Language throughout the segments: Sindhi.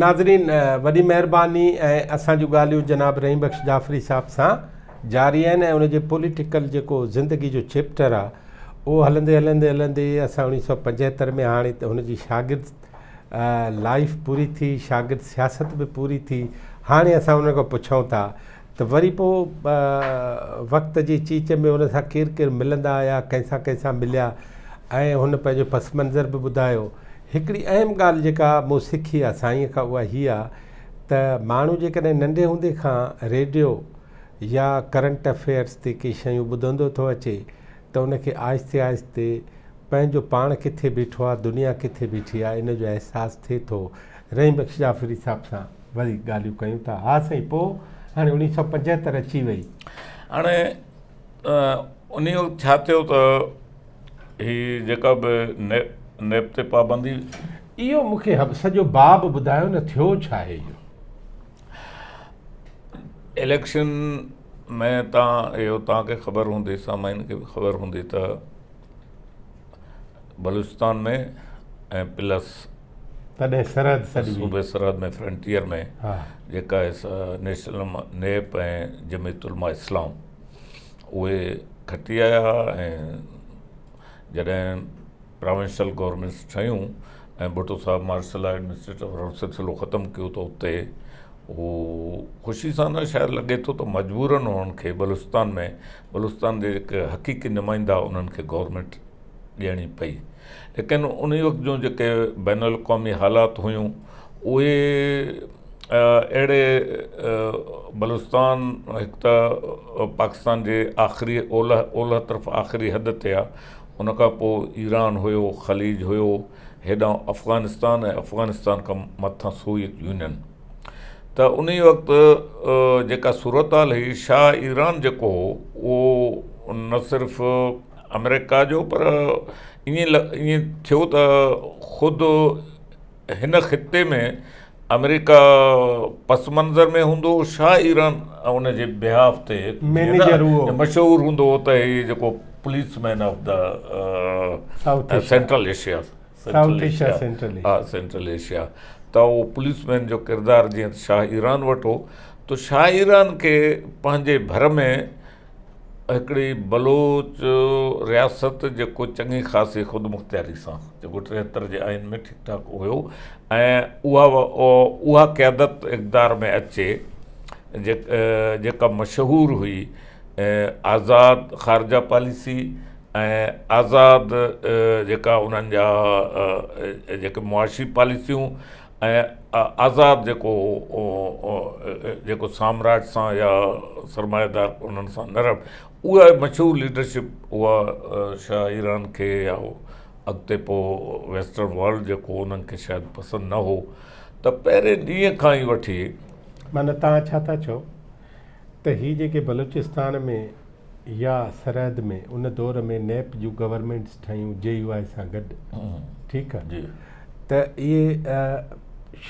ناظرين وڏي مهرباني ۽ اسان جون ڳالهيون جناب رحيم بخش جعفري صاحب سان جاري آهن ۽ ان جي پوليٽيڪل جيڪو زندگي جو چيپٽر آهي اهو هلندي هلندي هلندي اسان اوڻيهه سو پنجهتر ۾ هاڻي ته هن جي شاگرد لائف پوري ٿي، شاگرد سياست به پوري ٿي، هاڻي اسان ان کان پڇون ٿا ته وري پوء وقت جي چيچ ۾ هن سان ڪير ڪير ملندا آيا، ڪنهن سان ڪنهن سان مليا ۽ هن پنهنجو پس منظر به ٻڌايو. هڪڙي اهم ڳالهه جيڪا مون سکي آ سائينء کان اها هيء آ ته ماڻهو جيڪڏهن ننڍي هوندي کان ريڊيو يا ڪرنٽ افيئرس تي ڪي شيون ٻڌندو ٿو اچي ته ان کي آهستي آهستي پنهنجو پاڻ ڪٿي بيٺو آ، دنيا ڪٿي بيٺي آ، ان جو احساس ٿئي ٿو. رحيم بخش جعفري صاحب سان وري ڳالهيون ڪيون ٿا. ها سائين پوء هاڻي اوڻيهه سو پنجهتر اچي وئي. هاڻي انهي وقت ڇا ٿيو ته هي جيڪا به نيپ تي پابندي. اهو مون کي سڄو باب ٻڌايو نه ٿيو ڇا آهي اهو. اليڪشن ۾ تان اهو توهان کي خبر هوندي سامعين کي به خبر هوندي ته بلوچستان ۾ ۽ پلس تڏهن سرحد سڏبي صوبي سرحد ۾ فرنٽيئر ۾ جيڪا نيشنل نيپ ۽ جمعيت علماء اسلام اهي کٽي آيا ۽ جڏهن پراونشل گورنمينٽس ٺهيون ۽ ڀٽو صاحب مارشل لا ايڊمنسٽريٽر وارو سلسلو ختم ڪيو ته اتي هو خوشي سان نه شايد لڳي ٿو ته مجبورن انهن کي بلوچستان ۾ بلوچستان جي جيڪي حقيقي نمائندا انهن کي گورنمينٽ ڏيڻي پئي ليڪن ان وقت جون جيڪي بين الاقوامي حالات هيون اهي اهڙي بلوچستان هڪ ته پاڪستان جي آخري اولهه اولهه طرف آخري حد تي آهي ان کان پوء ايران هيو خليج هيو هيڏانهن افغانستان ۽ افغانستان کان مٿان سوويت يونين ته انهي وقت جيڪا صورتحال هئي شاهه ايران جيڪو هو اهو نه صرف آمريڪا جو پر ائين ائين ٿيو ته خود هن خطي ۾ آمريڪا پس منظر ۾ هوندو هو شاهه ايران ان جي بيهاف تي مشهور هوندو هو ته هي جيڪو policeman of the central Asia central Asia ته اهو پوليس مين جو ڪردار جيئن شاهه ايران وٽ هو ته شاهه ايران کي پنهنجي ڀر ۾ هڪڙي بلوچ رياست جيڪو چڱي خاصي خودمختياري سان جيڪو 73 جي آئين ۾ ٺيڪ ٺاڪ هيو ۽ اها اها قيادت اقتدار ۾ اچي جيڪا مشهور هئي آزاد خارجه پاليسي ۽ آزاد جيڪا انهن جا جيڪي معاشي پاليسيون ۽ آزاد جيڪو جيڪو سامراج سان يا سرمائيدار انهن سان نرم اها مشهور ليڊرشپ اها شاهه ايران کي يا اڳتي پوء ويسٽرن ورلڊ جيڪو انهن کي شايد پسند نه هو ته پهرين ڏينهن کان ئي وٺي. معنيٰ توهان ڇا ٿا چئو ته هي جيڪي بلوچستان ۾ يا سرحد ۾ ان دور ۾ نيپ جون گورنمينٽس ٺهيون جي يو آء سان گڏ ٺيڪ آ ته اهي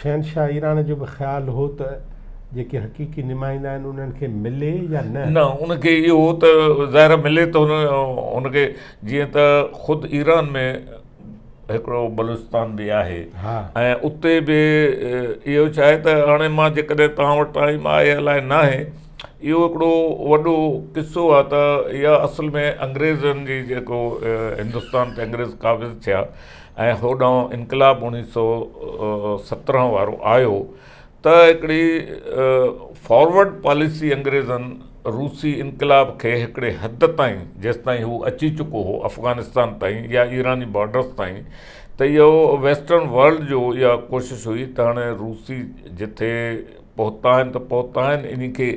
شهنشاهه ايران جو به خيال هو ته جيڪي حقيقي نمائندا آهن انهن کي ملي يا نه؟ نه ان کي اهو هو ته ظاهر ملي ته هن کي جيئن ته خود ايران ۾ هڪڙو بلوچستان به آهي ۽ اتي به اهو ڇا آهي ته هاڻي مان جيڪڏهن توهان وٽ ٽائيم آهي الائي ناهي اهو هڪڙو وڏو قصو آهي ته اها اصل ۾ انگريزن جي جيڪو هندستان تي انگريز قابض ٿيا ۽ هوڏانهن انقلاب اوڻيهه سو سترهن وارو آيو ته هڪڙي فارورڊ پاليسي انگريزن روسي انقلاب کي هڪڙي حد تائين جيستائين هو اچي چڪو هو افغانستان تائين يا ايراني بارڊرس تائين ته اهو ويسٽرن ورلڊ جو اها ڪوشش هئي ته هاڻي روسي جتي پهتا آهن ته پهتا آهن انهي کي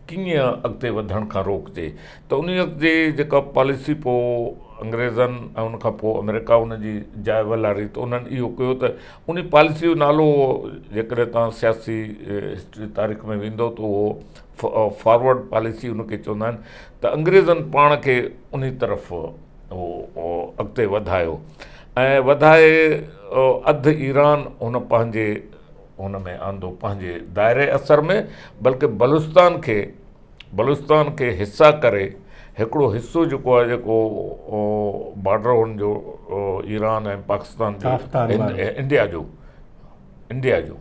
ڪيئن اڳتي وڌڻ کان روڪجي ته انهي وقت جي جيڪا پاليسي پوء انگريزن ۽ ان کان پوء آمريڪا ان جي جاء ولاري ته انهن اهو ڪيو ته انهي پاليسي جو نالو جيڪڏهن توهان سياسي هسٽري تاريخ ۾ ويندو ته اهو فارورڊ پاليسي ان کي چوندا آهن ته انگريزن پاڻ کي انهي طرف اهو اڳتي وڌايو ۽ وڌائي اڌ ايران هن پنهنجي هن ۾ آندو پنهنجي دائري اثر ۾ بلڪه بلوچستان کي بلوچستان کي حصا ڪري هڪڙو حصو جيڪو آهي جيڪو بارڊر هن جو ايران ۽ پاڪستان جو انڊيا جو انڊيا جو.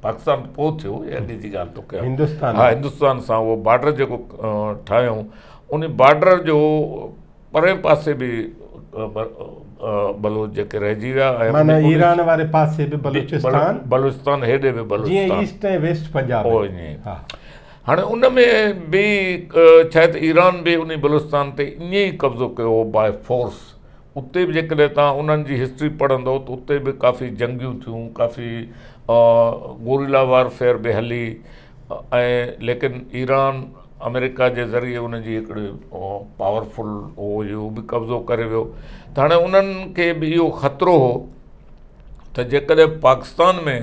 پاڪستان ته پوء ٿيو اڳي جي ڳالهه ٿو ڪيان هندستان ها هندستان سان اهو بارڊر جيڪو ٺاهيائون ان بارڊر جو پرئين پاسي به بلوچ جيڪي رهجي ويا ۽ معنيٰ ايران واري پاسي به بلوچستان بلوچستان هيڏي به بلوچستان جيئن ايسٽ ۽ ويسٽ پنجاب ائين هاڻي ان ۾ به ڇا ته ايران به ان بلوچستان تي ائين ئي قبضو ڪيو هو باء فورس اتي به جيڪڏهن توهان انهن جي هسٽري پڙهندو ته اتي به ڪافي جنگيون ٿيون ڪافي گوريلا وارفيئر به هلي ۽ ليڪن ايران آمريڪا جي ذريعي ان جي هڪڙي پاورفل هو اهو به قبضو ڪري ويو ته هاڻي انهن کي به اهو خطرو هو ته جيڪڏهن پاڪستان ۾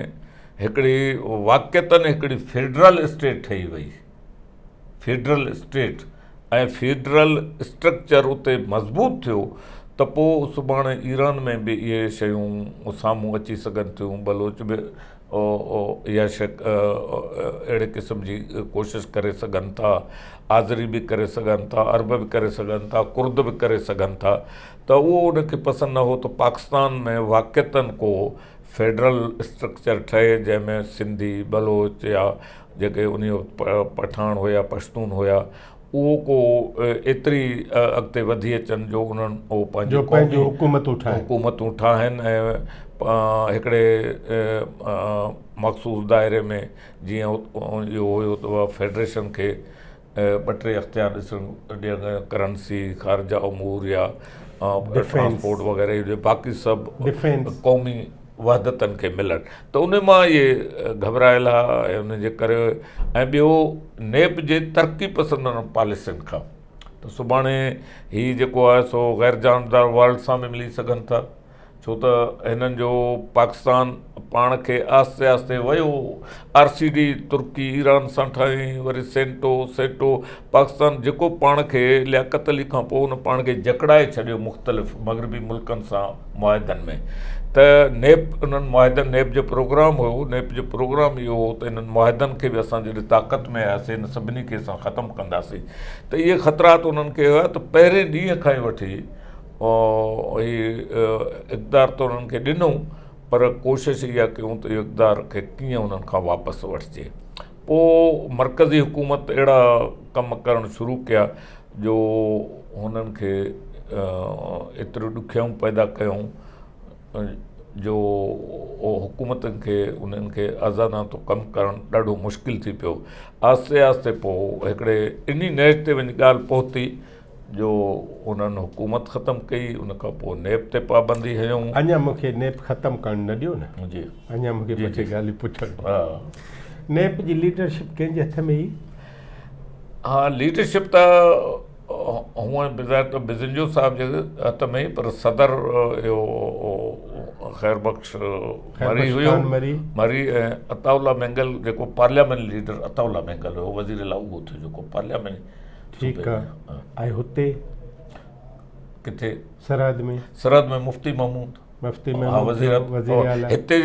هڪڙي واقعتن هڪڙي فيڊرل اسٽيٽ ٺهي وئي فيڊرل اسٽيٽ ۽ فيڊرل اسٽرڪچر اتي مضبوط ٿيو ته پوء سڀاڻي ايران ۾ به اهي شيون سامهون اچي سگهن ٿيون بلوچ به اها شيء اهڙي قسم جي ڪوشش ڪري سگهن ٿا آذري به ڪري سگهن ٿا عرب به ڪري سگهن ٿا ڪرد به ڪري سگهن ٿا ته اهو ان کي پسند نه هو ته پاڪستان ۾ واقعتن ڪو فيڊرل اسٽرڪچر ٺهي جنهن ۾ سنڌي بلوچ يا جيڪي انهي وقت پٺاڻ هيا پشتون هيا اهو ڪو ايتري اڳتي وڌي اچن جو انهن اهو پنهنجو پنهنجو حڪومتون ٺاهن حڪومتون ٺاهن ۽ هڪڙي مخصوص دائري ۾ جيئن اهو هيو ته فيڊريشن کي ٻه ٽي اختيار ڏسڻ ڏيڻ ڪرنسي خارجه امور يا ٽرانسپورٽ وغيره باقي سڀ قومي وحدتن کي ملن ته ان مان اهي گهٻرايل ها ۽ ان جي ڪري ۽ ٻيو نيپ جي ترقي پسندن پاليسين کان ته سڀاڻي هي جيڪو آهي سو غير جانبدار ورلڊ سان به ملي سگهن ٿا ڇو ته هنن جو پاڪستان پاڻ کي آهستي آهستي ويو آر سي ڊي ترڪي ايران سان ٺاهيائين وري سينٽو سيٽو پاڪستان جيڪو پاڻ کي لياقت علي کان پوء ان پاڻ کي جڪڙائي ڇڏيو مختلف مغربي ملڪن سان معاهدن ۾ ته نيپ انهن معاهدن نيپ جو پروگرام هيو نيپ جو پروگرام اهو هو ته انهن معاهدن کي به اسان جڏهن طاقت ۾ آياسين ان سڀني کي اسان ختم ڪنداسين ته اهي خطرات انهن کي هيا ته پهرين ڏينهن کان ئي وٺي هي اقتدار ته انهن کي ڏنو پر ڪوشش اها ڪيون ته اهو اقتدار کي ڪيئن انهن کان واپس وٺجي پوء مرڪزي حڪومت اهڙا ڪم ڪرڻ شروع ڪيا جو هنن کي ايتريون ڏکيائون پيدا ڪيائون جو حڪومتن کي انهن کي آزادانه طور ڪم ڪرڻ ڏاڍو مشڪل ٿي پيو. آهستي آهستي پوء هڪڙي انهي نهج تي وڃي ڳالهه پهتي جو انهن حڪومت ختم ڪئي ان کان پوء نيب تي پابندي هنيائون. اڃا مون کي نيب ختم ڪرڻ نه ڏيو نه. جي. اڃا مون کي ٻه ٽي ڳالهيون پڇڻ ڏيو. نيب جي ليڊرشپ ڪنهن جي هٿ ۾ هئي؟ ها ليڊرشپ ته هونئن بظاهر ته بزنجو صاحب جي هٿ ۾ هئي پر صدر اهو خير بخش مري هيو مري ۽ عطاء الله مينگل جيڪو پارليامينٽ ليڊر عطاء الله مينگل هيو وزير اعليٰ اهو ٿيو جيڪو پارليامينٽ ٺيڪ آ ۽ هتي ڪٿي سرحد ۾ سرحد ۾ مفتي محمود مفتي محمود وزير اعليٰ هتي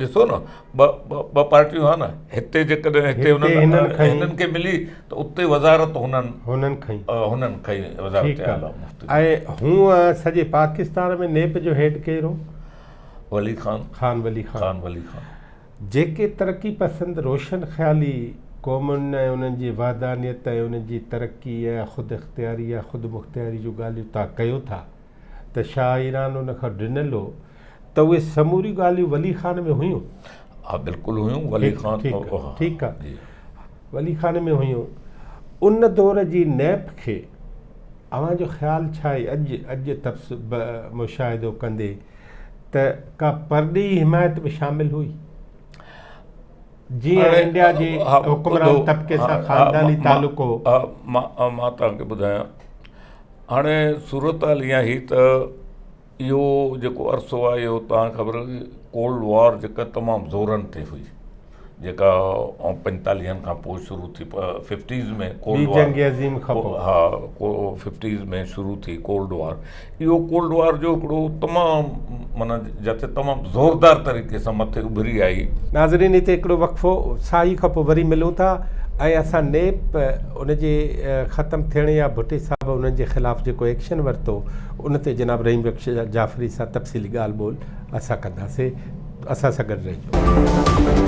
ڏسو نه ٻه ٻه پارٽيون ها نه هتي جيڪڏهن هتي هنن هنن کي ملي ته اتي وزارت هنن هنن کئي هنن کئي وزارت اعليٰ مفتي ۽ هونء سڄي پاڪستان ۾ نيپ جو هيڊ ڪير هو؟ ولي خان خان ولي خان خان ولي خان جيڪي ترقي پسند روشن خيالي قومن ۽ انهن جي وحدانيت ۽ انهن جي ترقي ۽ خود اختياري يا خود مختياري جون ڳالهيون توهان ڪيو ٿا ته شاهه ايران ان کان ڊنل هو ته اهي سموريون ڳالهيون ولي خان ۾ هيون. ها بلڪل هيون ولي خان ٺيڪ آ ولي خان ۾ هيون ان دور جي نيپ کي اوهان جو خيال ڇا آهي اڄ اڄ تبص مشاهدو ڪندي ته ڪا پرڏيهي حمايت به شامل هئي؟ جيئن انڊيا جي حڪمران طبقي سان خانداني تعلق هو. مان توهان کي ٻڌايان هاڻي صورتحال اها هئي ته اهو جيڪو عرصو آهي اهو توهان کي خبر ڪولڊ وار جيڪا تمام زورن تي هئي جيڪا پنجيتاليهن کان پوء شروع ٿي ففٽيز ۾ ڪولڊ وار جنگ عظيم کان پوء ها ففٽيز ۾ شروع ٿي ڪولڊ وار اهو ڪولڊ وار جو هڪڙو تمام معنيٰ جتي تمام زوردار طريقي سان مٿي اڀري آئي. ناظرين هتي هڪڙو وقفو ساهي کان پوء وري ملون ٿا ۽ اسان نيپ ان جي ختم ٿيڻ يا ڀٽي صاحب انهن جي خلاف جيڪو ايڪشن ورتو ان تي جناب رحيم بخش جعفري سان تفصيلي ڳالهه ٻولهه اسان ڪنداسين اسان سان گڏ رهجو.